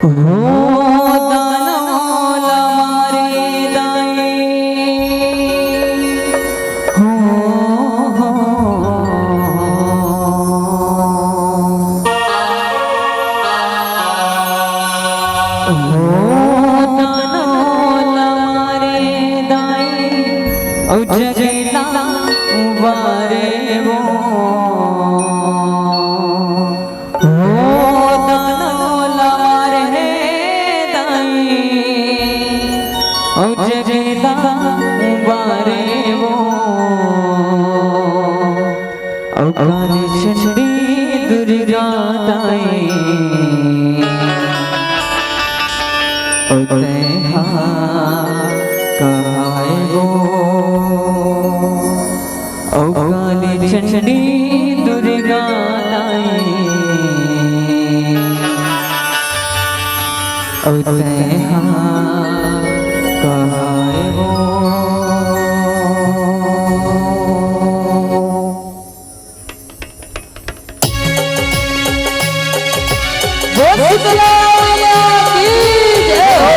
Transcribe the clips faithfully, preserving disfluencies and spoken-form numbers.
हो दानव ला मारे दाई, हो, हो, हो दानव ला मारे दाई, अउ जगला उबारे वो। हो दानव ला मारे हे दाई, अउ जगला उबारे वो। अउ काली चंडी दुर्गा दाई, अउ तैं हा कहाए वो। अउ काली चंडी दुर्गा दाई, अउ तैं हा कहाए वो। बोल शीतला मैया की जय हो।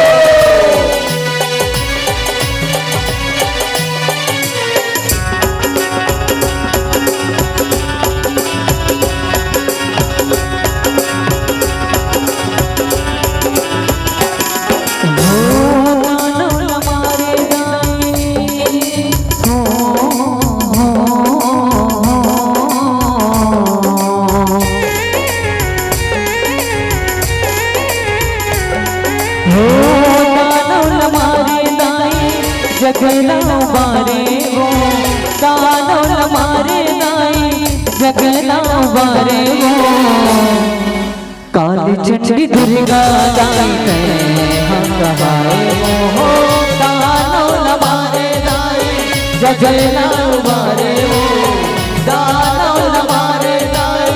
हो दानव ला मारे दाई, जगला उबारे वो। दानव ला मारे दाई, जगला उबारे वो। काली चंडी दुर्गा दाई, तैं हा कहाए वो। दानव ला मारे दाई, जगला उबारे वो। दानव ला मारे दाई,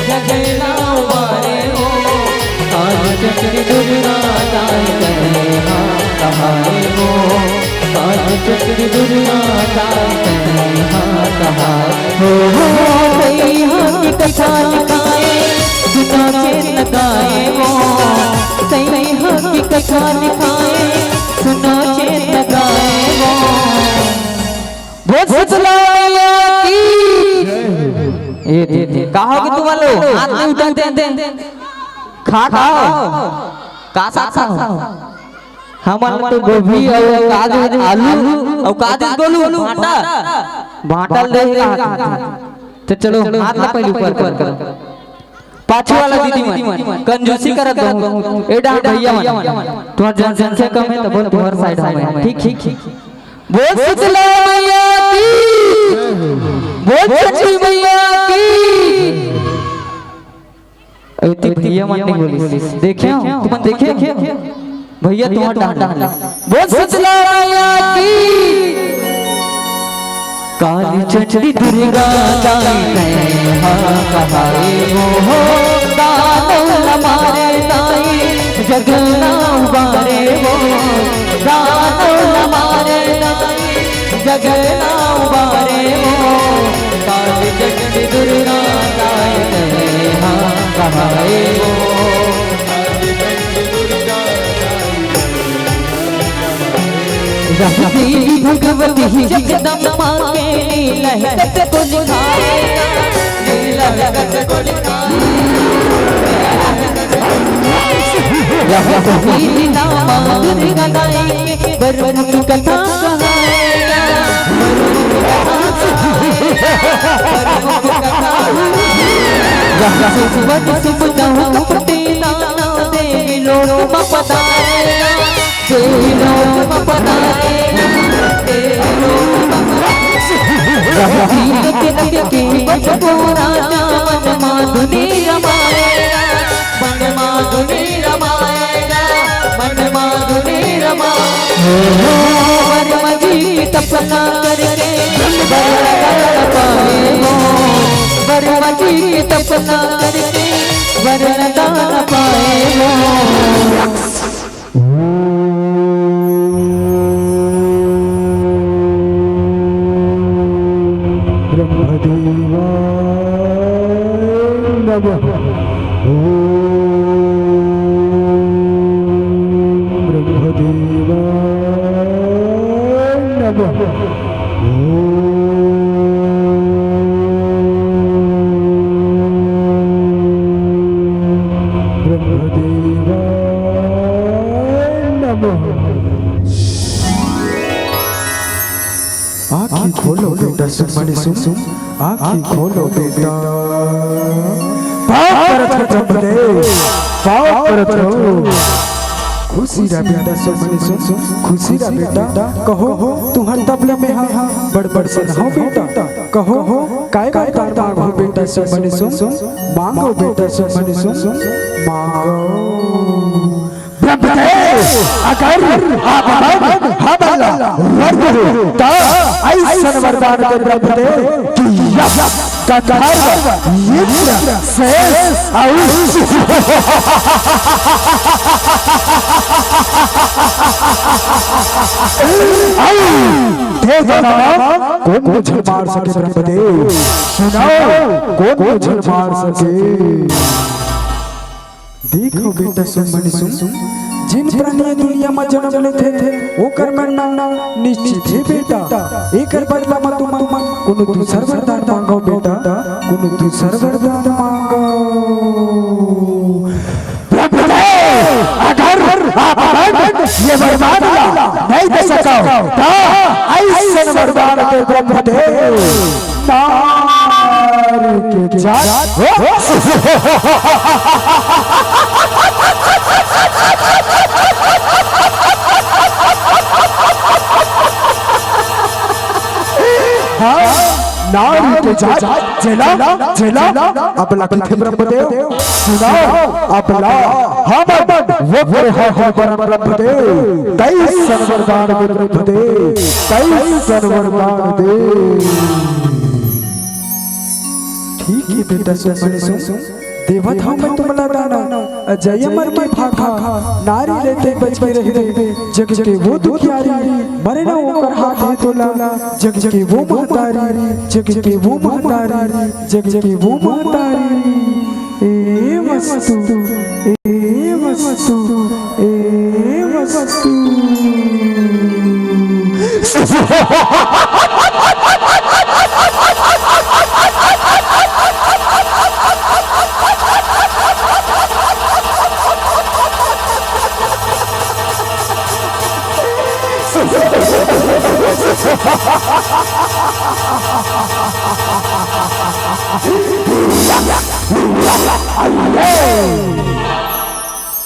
जगला उबारे वो। काली चंडी दुर्गा दाई, तैं हा कहाए वो। काली चंडी दुर्गा दाई, तैं हा कहाए वो। हो, हो, तैं हा के कथा लिखाए, सुनो चेत लगाए वो। तैं हा के कथा लिखाए, सुनो चेत लगाए वो। बोल शीतला मैया की। ये दे, दे। का हो गे तुमन ला? हाथ नइ उठाते। खा खाव। का साग खाव? हमन तो गोभी अउ का दे, आलू अउ का दे गोलू? भांटा। भांटा ल दे का हाथ। तो चलो, हाथ ला पहले ऊपर करो। पाछू वाला दीदी मन, कंजूसी करत बहुत। ए डहर भैया मन, तुम्हार जनसंख्या कम हे, तो बोल तुम्हार side हवे। ठीक, ठीक, ठीक। बोल शीतला मैया की, बोल चंडी मैया की। अरे, ते भैया मन नइ बोलिस। देखे हो? तुमन देखे हो? भैया, तुम्हार डहर। बोल शीतला मैया की। काली चंडी दुर्गा दाई, तैं हा कहाए वो। दानव ला मारे दाई, जगला उबारे वो। दानव ला मारे दाई, जगला उबारे वो। काली चंडी दुर्गा दाई, तैं हा कहाए वो। देवी भगवती जगदम्बा के लीला है कतको लिखाए ना, लीला है कतको लिखाए। यह कबीर नामा दुर्गा दाई के बरमुख कथा कहाए ना, बरमुख कथा कहाए ना, बरमुख कथा। यह सुबह सुबह जाऊं पटेला ना, देवी लोक में पधारे ना। तपना करके वरदान पाए वो, वरदान तपना करके वरदान पाए वो। ओम ब्रह्मदेवाय नमः। ओम ब्रह्मदेवाय नमः। आँखी खोलो बेटा सुमन सुम, आँखी खोलो बेटा। पाँव परत हो ब्रह्मदेव, पाँव परत हो। खुशी रह बेटा सुमन सुम, खुशी रह बेटा। कहो तुँहर तबला में हा बड़ बड़ से हो बेटा। कहो काय वरदान मांगो बेटा सुमन सुम, मांगो बेटा सुमन सुम, मांगो। ब्रह्मदेव, अगर आप मन हमला वर दो, त अइसन वरदान दे ब्रह्मदेव कि यम गंधर्व इंद्र शेष अउ अउ देवदानव कोन झन मार सके ब्रह्मदेव, सुनाओ कोन झन मार सके। देखो बेटा सुमन सुम, जिन प्राणी दुनिया म जन्म लेथे, ओकर मरना निश्चित हे बेटा। एकर बदला म तुमन कोनो दूसर वरदान मांगो बेटा, कोनो दूसर वरदान मांगो। प्रभु, अगर आप मन ये वरदान ला नहीं दे सकव, त अइसन वरदान दे ब्रह्मदेव। नारी के जात। हाँ, नारी के जात, जेला, जेला, अबला कथे ब्रह्मदेव, सुनाओ, अबला, हमन, वो करे है, है ब्रह्मदेव, तइसन वरदान दे ब्रह्मदेव, तइसन वरदान दे। ठीक हे बेटा, सुमन सुम, देवत हँव मैं तुमला दान, अजय अमर के भाखा, नारी ले तैं बच के रहिबे, जग के वो दुखियारी, मरे न ओकर हाथ हे तोला, जग के वो महतारी, जग के वो महतारी, जग के वो महतारी। ए वस्तु, ए वस्तु, ए वस्तु।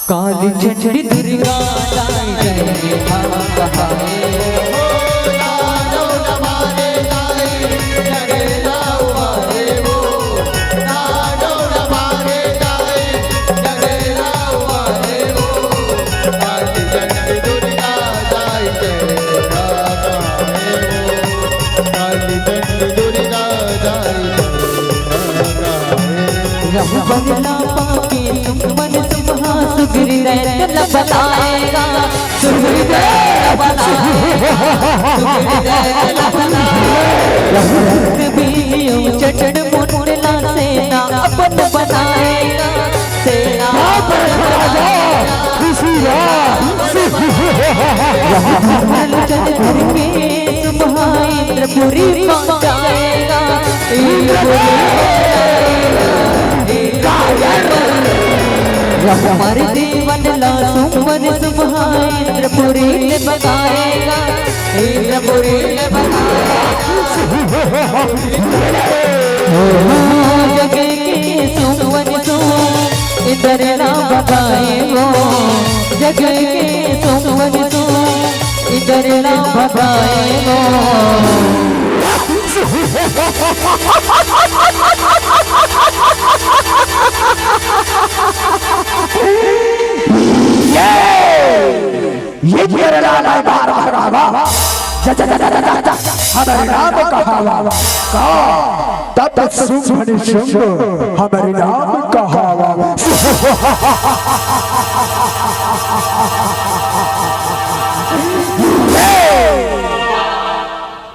काली चंडी दुर्गा दाई जय माता हाय। रघुबर ला पाके सुमन सुमहा सुग्रीव ला बताएगा। सुग्रीव ला बताएगा। सुग्रीव ला बताएगा। रघुबर भी यूं चटन मुटला सेना अपन बनाएगा। सेना अपन बनाएगा। खुशी राम। रघुबर चढ़ करके सुमहा इंद्रपुरी पहुंचाएगा। इंद्रपुरी पहुंचाएगा। कायर। हमारे देवन ला सुमन सुमहा इंद्रपुरी ले भगाएगा। इंद्रपुरी ले भगाएगा। जग के सुमन सुम इंद्र ला भगाए वो। जग के सुमन सुम इंद्र ला भगाए वो। ये, ये तेरे लाल है बार बार बाबा। जा, जा, जा, जा, जा, जा। हमारे नाम कहावा। का? तब सुमन सुम हमारे नाम कहावा।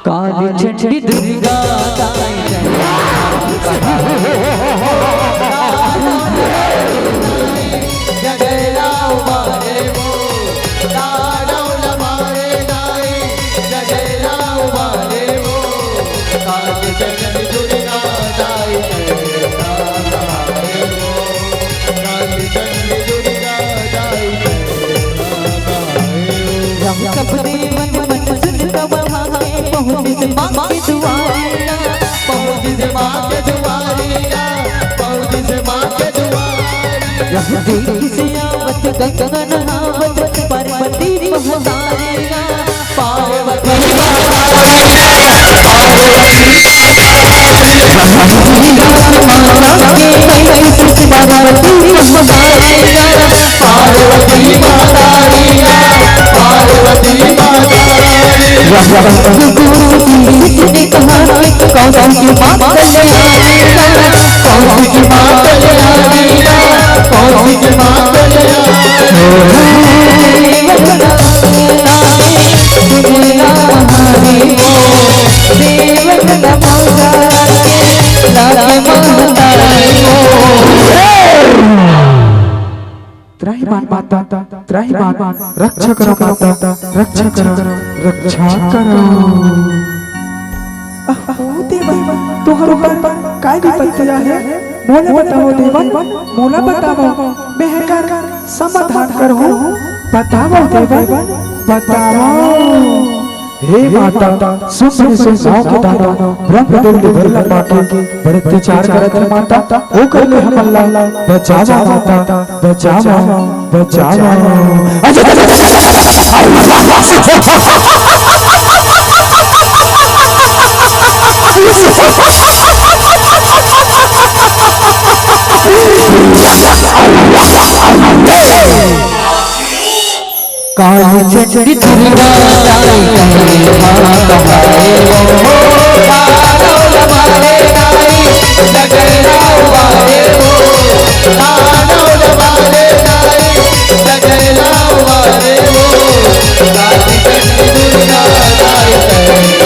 काली चंडी दुर्गा दाई जय। जगैला मारे वो, दानव मारे दाई, जगैला माँ के दुआरिया, पहुँचिस माँ के दुआरिया, पहुँचिस माँ के दुआरिया। देखिस आवत गंगा नहावत पार्वती महतारिया, पार्वती महतारिया। त्राहिमाम माता, त्राहिमाम, रक्षा करो माता, रक्षा करो, रक्षा करो। अहो देवन, तोहर ऊपर काय विपत्ति आहे? मोला बतावव देवन, मोला बतावव, मैं एकर समाधान करहूँ। बतावव देवन, बतावव। हे माता, सुमन सिंह गाँव के दानव ब्रह्मदेव ले वर ला पाके बड़े अत्याचार करत हे माता, ओकर ले हमन ला बचावा माता, बचावा, बचावा। काली चंडी दुर्गा दाई, काली माँ कहाए हो, माधव हमारे दाई, जगन्नाथ हमारे हो, माधव हमारे दाई, जगन्नाथ हमारे हो, काली चंडी दुर्गा दाई, काली माँ कहाए हो,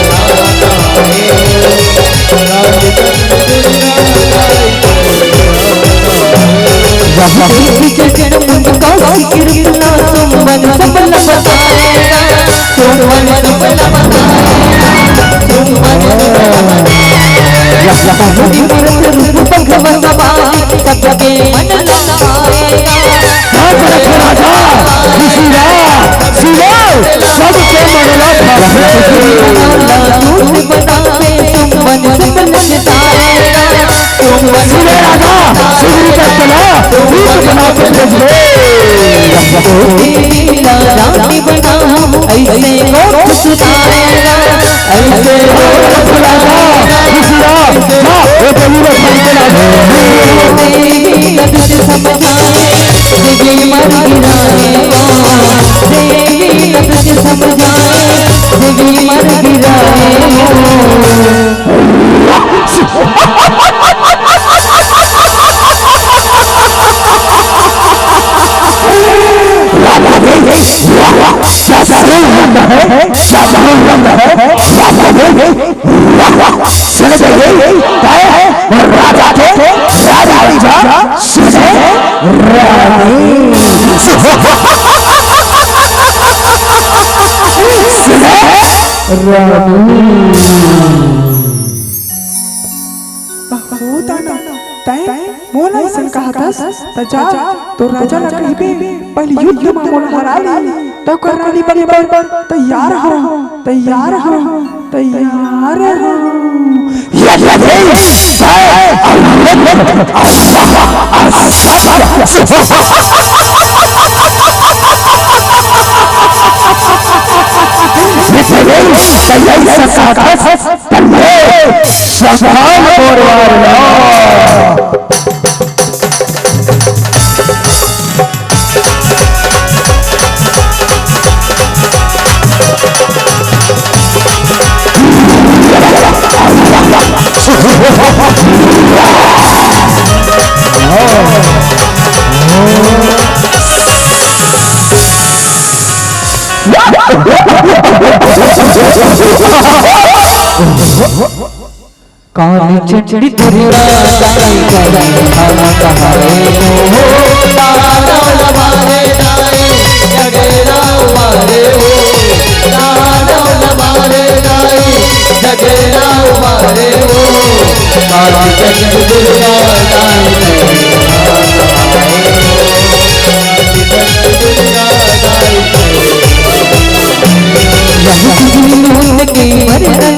काली चंडी दुर्गा दाई। सुने राजा, सुग्रीव का तला दूत बना के भेज दे। रानी बनाऊं ऐसे मोर सुताएगा, ऐसे मोर सुताएगा। जा, वो जरूर अपन के नाम। देवी कब समझाए, देवी मर गिराए, देवी कब समझाए, देवी मर गिराए। साधारण रंग है, साधारण रंग है। सुन गए, तय है, राजा के राजा, सुने रानी। सुने रानी। अहो दानव, तैं मोला अइसन कहत हस, त जा, तोर राजा ला कहिबे, पहिली युद्ध म मोला हरा ले, त ओकर रानी बने बर तैयार हवं, तैयार हवं, तैयार हवं। यदि तैं संभाल बोरवार ला। काली चंडी दुर्गा दाई, काली माँ कहाए हो, माधव हमारे दाई, जगन्नाथ हमारे हो, माधव हमारे दाई, जगन्नाथ हमारे हो, काली चंडी दुर्गा दाई, काली माँ कहाए हो, काली चंडी दुर्गा दाई। यही दिन नून के वरदान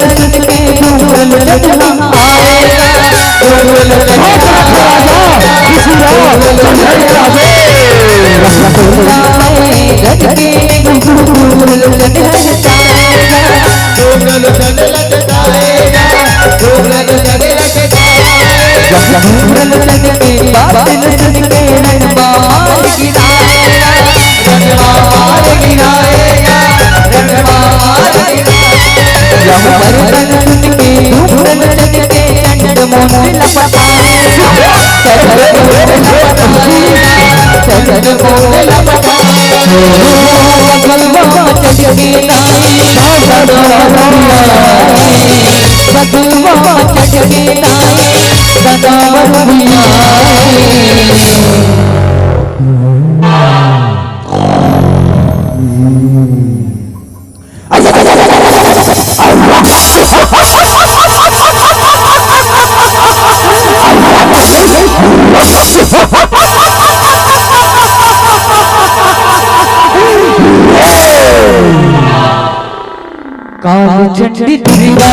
काली चंडी दुर्गा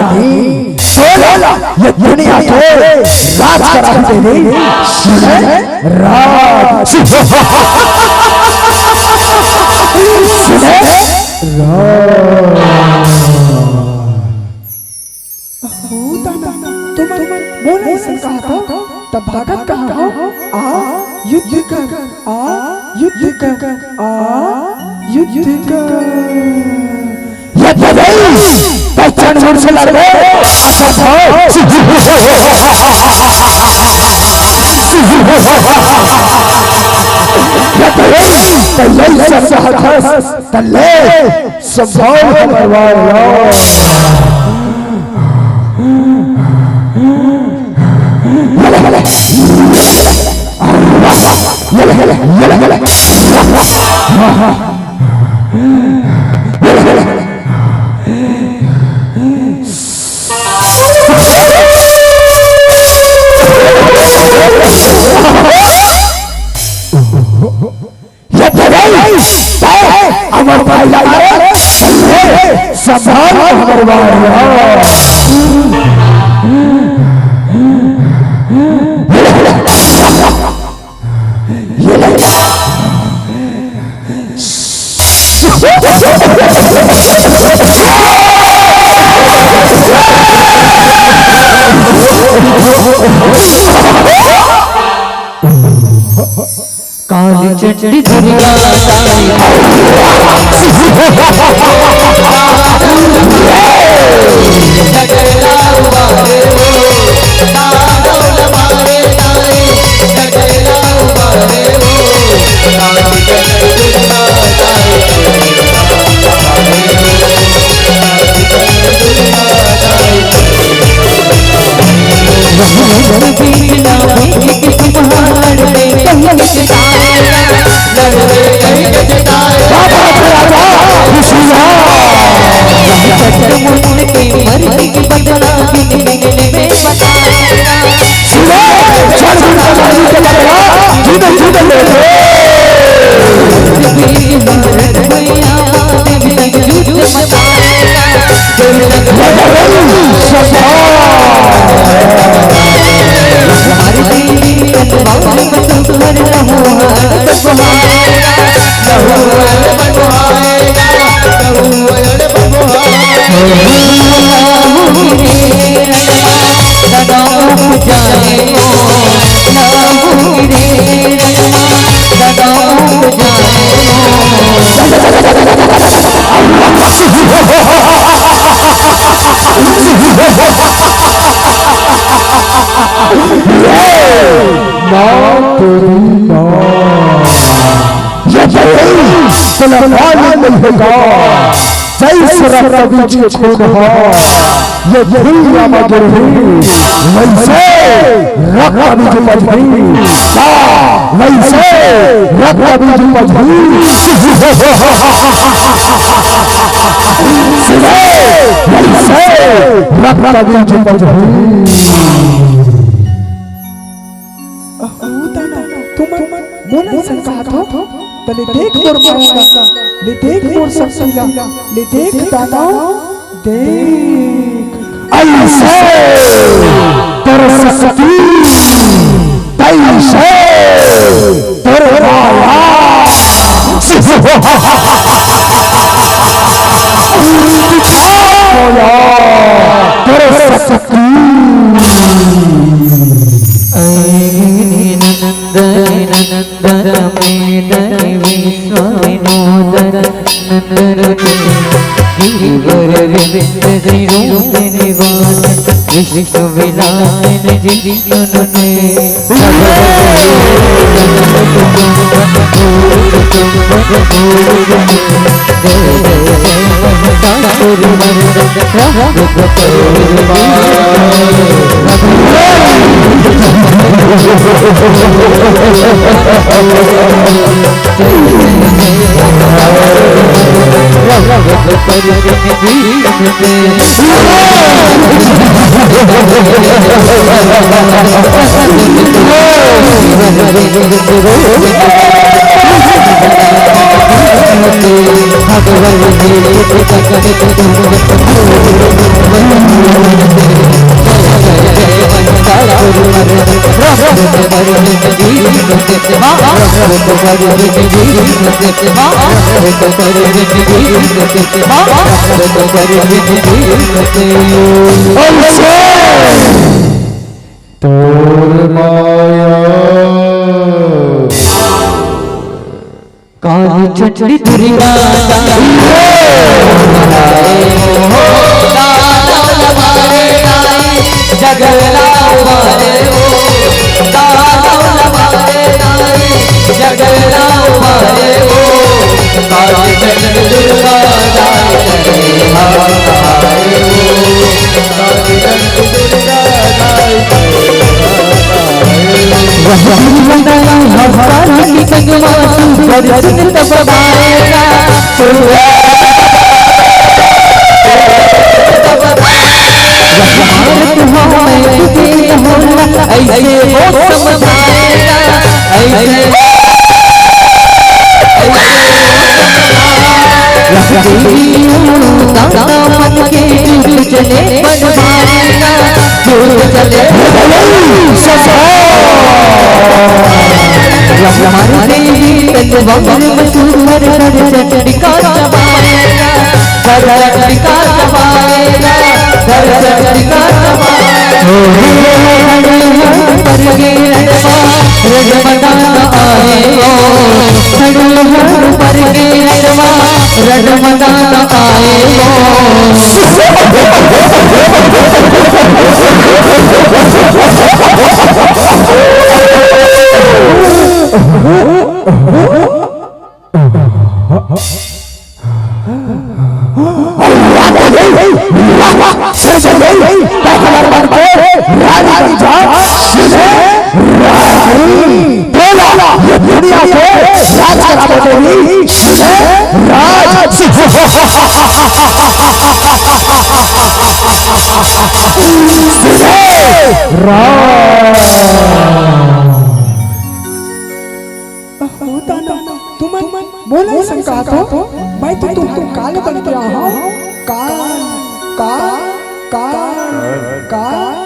दाई, ये दुनिया के राज करा देवी सुने राज। सुने राज। ओ दादा, तुमन मोला अइसन कहत हव, त भागत कहाँ हव? आ, युद्ध कर, आ, युद्ध कर, आ, युद्ध कर। ये देवी, पहचान जोर से लड़बे। ये देवी, पहले ही सब कहत हस, त ले, संभाल हमर वार ला। ये भाई, तय है, हमर भाई ला मारे, संभाल हमर भाई ला। ये ले। काली चंडी दुर्गा काली। माँ तेरी माँ। ये जय तेरा काल में होगा। जैसे रक्त बीज के खून हो, ये भुइयां में गिरही, वैसे रक्त बीज उपजही। सा, वैसे रक्त बीज उपजही। सुने, वैसे रक्त बीज उपजही। अहो दादा, तुमन मोला अइसन कहत हो? त ले देख मोर माया ला, ले देख मोर शक्ति ला, ले देख दादा, देख। अइसे तोर शक्ति, तइसे तोर माया। तोर शक्ति। अरे नंदन नंदन मेदन विश्व विनोदन नंदन गिरिवर विंद शिरोमणि वादन विश्व विलायन जिन तोर माया। काली चंडी दुर्गा अहो दादा, तुमन मोला अइसन कहत हो? मैं तो तुंहर काल बन के आए हंव। काल, काल। काल, काल,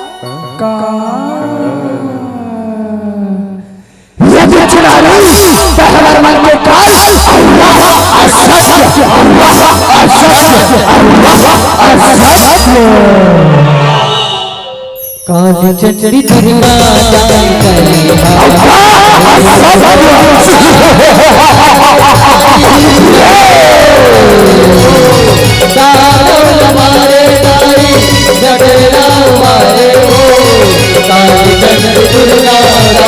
काल। ये जो चुनावी पहलवान के काल, अल्लाह असत्य, अल्लाह असत्य, अल्लाह असत्य। काली चंडी दुर्गा जाय करे। दानव मारे दाई, जटेला मारे वो। काली चंडी दुर्गा जाय करे।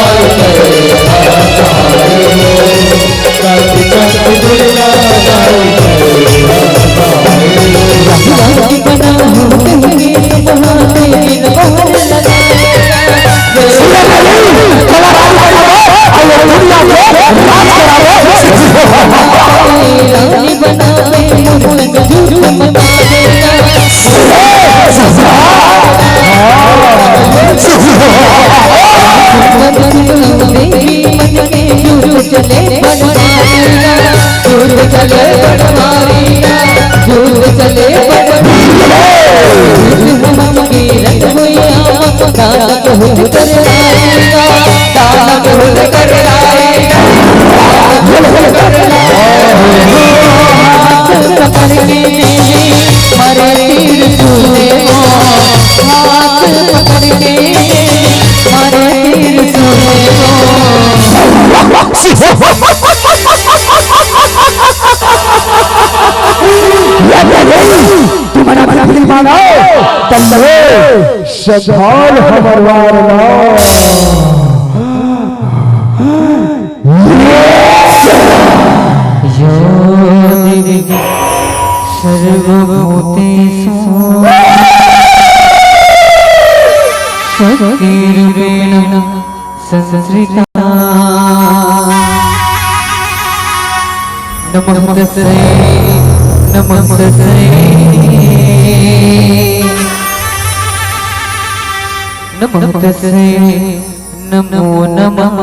तुम्हारा बड़ा दिल मानो, तल्ले, सधाल हमर वार ला। यो देवी सर्वभूतेषु शक्तिरूपेण संश्रिता। नमः तस्मै, नमः तस्मै, नमः तस्मै, नमो नमः।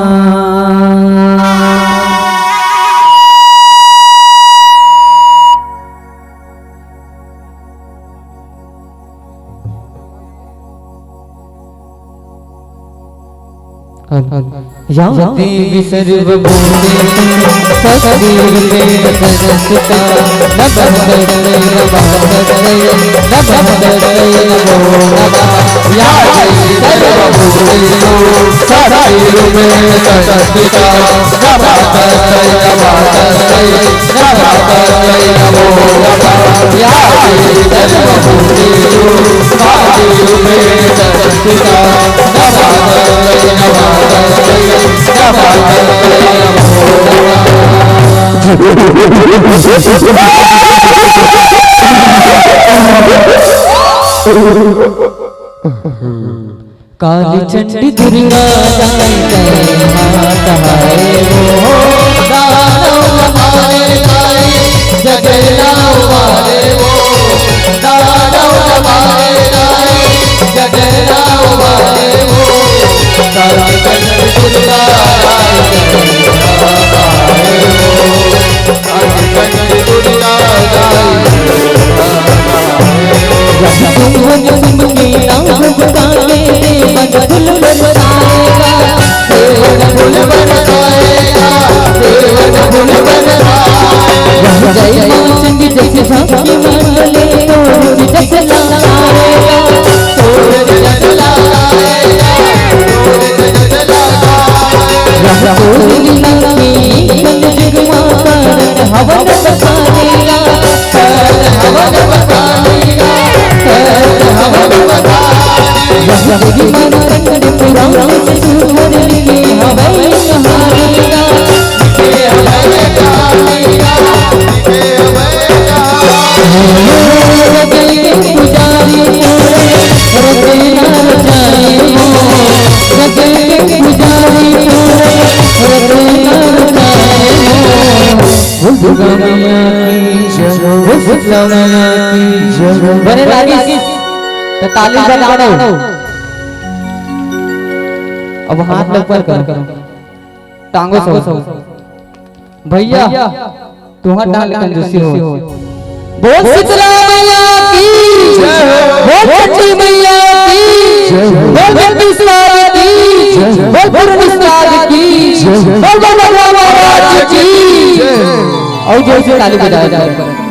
या देवी सर्वभूतेषु शक्तिरूपेण संस्थिता। नमः तस्मै, नमः तस्मै, नमः तस्मै, नमो नमः। या देवी सर्वभूतेषु शक्तिरूपेण संस्थिता। नमः तस्मै, नमः तस्मै, नमः तस्मै, नमो नमः। या देवी सर्वभूतेषु शक्तिरूपेण संस्थिता। नमः तस्मै, नमः तस्मै, नमः तस्मै, नमो नमः। काली चंडी दुर्गा जाय करे, हाथ हाय वो। दानव मारे दाई, जटेला मारे वो। दानव मारे दाई, जटेला मारे वो। काली चंडी दुर्गा जाय करे, हाथ हाय वो। बोल दुर्गा मैया की जय, बोल शीतला मैया की जय। बने लागिस त ताली बजाओ। अब हाथ ला ऊपर करो, टांगो सब। भैया, तुंहर डाहर ले कंजूसी हो, बोल शीतला मैया की, बोल चंडी मैया की, बोल जगदीश सारा की, बोल पूर्ण उस्ताद की, बोल बाबा महाराज की। और जोर से ताली बजाओ।